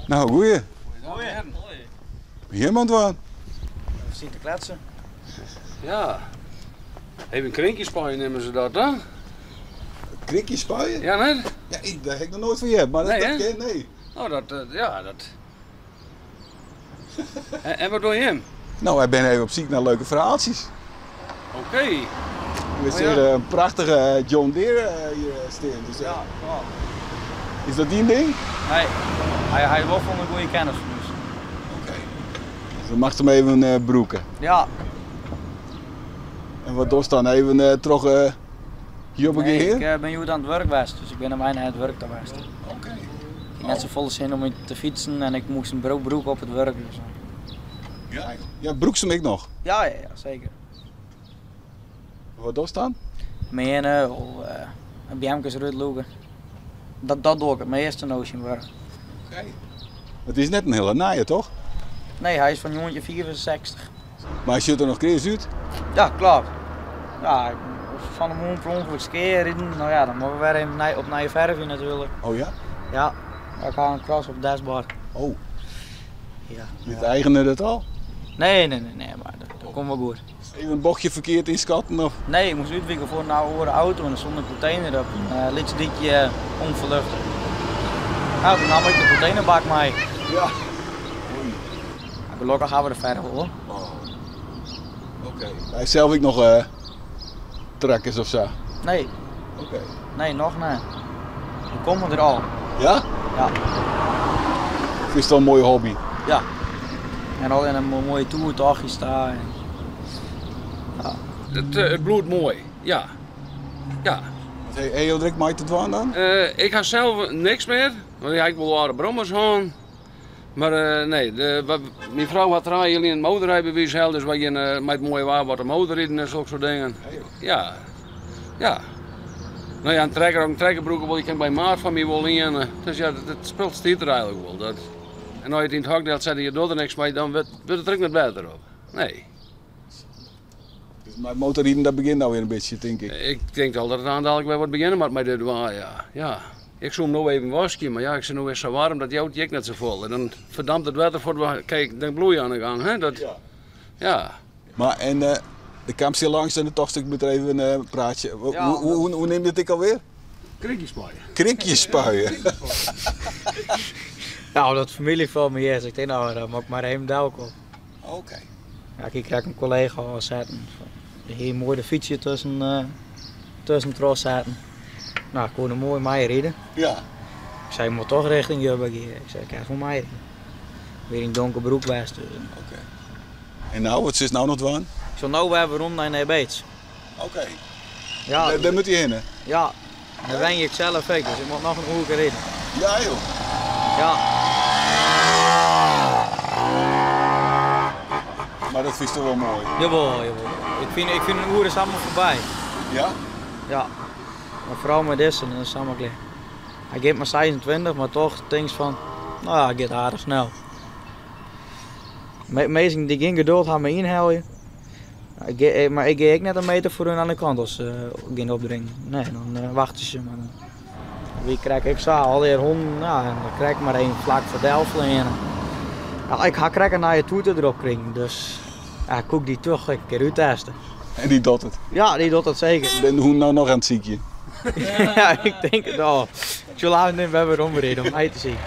Nou, goeie. Begjin mar dwaan. We sieten te kletsen. Ja. Even krinkjes spuien neame se dat, hè? Krinkjes spuien? Ja, net? Ja, ik, dêr ha ik noch noait fan heard, mar dat, Nee, dat hè? kin, nee. Oh, dat, eh, ja, dat. En, en wat doe je hem? Nou, ik ben even op zoek naar leuke verhaaltjes. Oké. We Oh, zien ja. een prachtige John Deere hier staan. Dus, Ja, klopt. Is dat die ding? Nee, hij wil van een goede kennis van ons. Oké. Dus dan mag hem even broeken. Ja. En wat doet dan even terug hier op een Nee, keer? ik ben hier aan het werk geweest, dus ik ben hem bijna aan het werk geweest. Oké. Ik heb net zo volle zin om te fietsen en ik moest een broek op het werk. Dus. Ja, ja, broek ze hem ik nog. Ja, ja, ja, zeker. Wat doet dan? Menen of een BMK's uitloeken. Dat doe ik het meeste in Oceanburg. Oké. Het is net een hele naaie, toch? Nee, hij is van jongetje 64. Maar hij zit er nog keer uit? Ja, klopt. Ja, van de moon per ongeluk skeren. Nou ja, dan mogen we weer even op nieuwe verfje natuurlijk. Oh ja? Ja, ik haal een kras op het dashboard. Oh. Ja. Is de eigenaar dat al? Nee, nee, nee, nee, maar dat komt wel goed. Even een bochtje verkeerd inschatten of? Nee, ik moest uitwikken voor een oude auto en er stond een container op. Een liet diekje onverluchten. Nou, toen nam ik de containerbak mee. Ja. Ja, gelukkig gaan we er verder hoor. Oh. Oké. Hij heeft zelf ook nog trackers of zo? Nee. Oké. Nee, nog niet. We komen er al. Ja? Ja. Of is dat een mooie hobby? Ja. En al in een mooie toertochtje staan. En... Ja. Het bloedt mooi, ja. Ja. Hey, hey, direct mij te dwaan dan? Ik ga zelf niks meer, want ja, ik wil oude brommers gaan. Maar nee, mijn vrouw had er jullie een motorrijbewijs gehad, dus wij gaan met mooi waar wat de motorrijden en zulke soort dingen. Hey, joh. Ja, ja. Nou ja, een trekker, ook een trekkerbroek, wil ik bij maat van mij wel in. Dus ja, dat speelt steeds er eigenlijk wel. Dat. En als je het in het hok deelt, zet je door er niks mee, dan wordt het er ook niet beter op. Nee. Dus maar motorrijden, dat begint nou weer een beetje, denk ik. Ik denk al dat het aan dadelijk weer wordt beginnen, maar met dit waar, ja. Ja. Ik zou hem nog even wasken, maar ja, ik zit nu weer zo warm, dat jouwt je net zo vol. En dan verdampt het water voor de, kijk, dan bloei je aan de gang, hè? Dat, Ja. ja. Maar en de kwam hier langs en de tocht, ik moet er even een praatje. Ja, Hoe neem je het ik alweer? Krikjes spuien. Krikjes spuien? Nou, dat familie van me is. Ik denk, nou, dan moet ik maar even daar op. Oké. Ja, ik krijg een collega al zetten. Hier mooi de fietsje tussen tros zetten. Nou, ik kon er mooi mee rijden. Ja. Ik zei, ik moet toch richting Jubbegier. Ik zei, ik ga voor mij rijden. Weer in donker broek was. Dus. Oké. En nou, wat is nou nog dwaan? Ik zal nou weer rond naar Nijbeets. Oké. Ja. Daar moet hij heen, hè? Ja. Daar ben ik zelf ook, dus ik moet nog een uur rijden. Ja, joh. Ja. Maar dat vind je toch wel mooi? Jawel, jawel. Ik vind een uur is allemaal voorbij. Ja? Ja. Maar vooral met deze, dat is allemaal klaar. Hij geeft maar 26, maar toch denk je van, nou ja, hij gaat aardig snel. Meesten die geen geduld gaan me inhalen. Maar ik ga ook net een meter voor hun aan de kant als ze gaan opdringen. Nee, dan wachten ze maar. Wie krijg ik zo alweer honden, nou, en dan krijg ik maar één vlak voor Delft in. Ja, ik ga krijgen naar je toeter erop krijgen, dus ja, ik koek die toch een keer uittesten. En die doet het? Ja, die doet dat zeker. Ben de hoen nou nog aan het ziekje? Ja, ik denk het al. Ik zal laten we hebben omreden om mij te zien.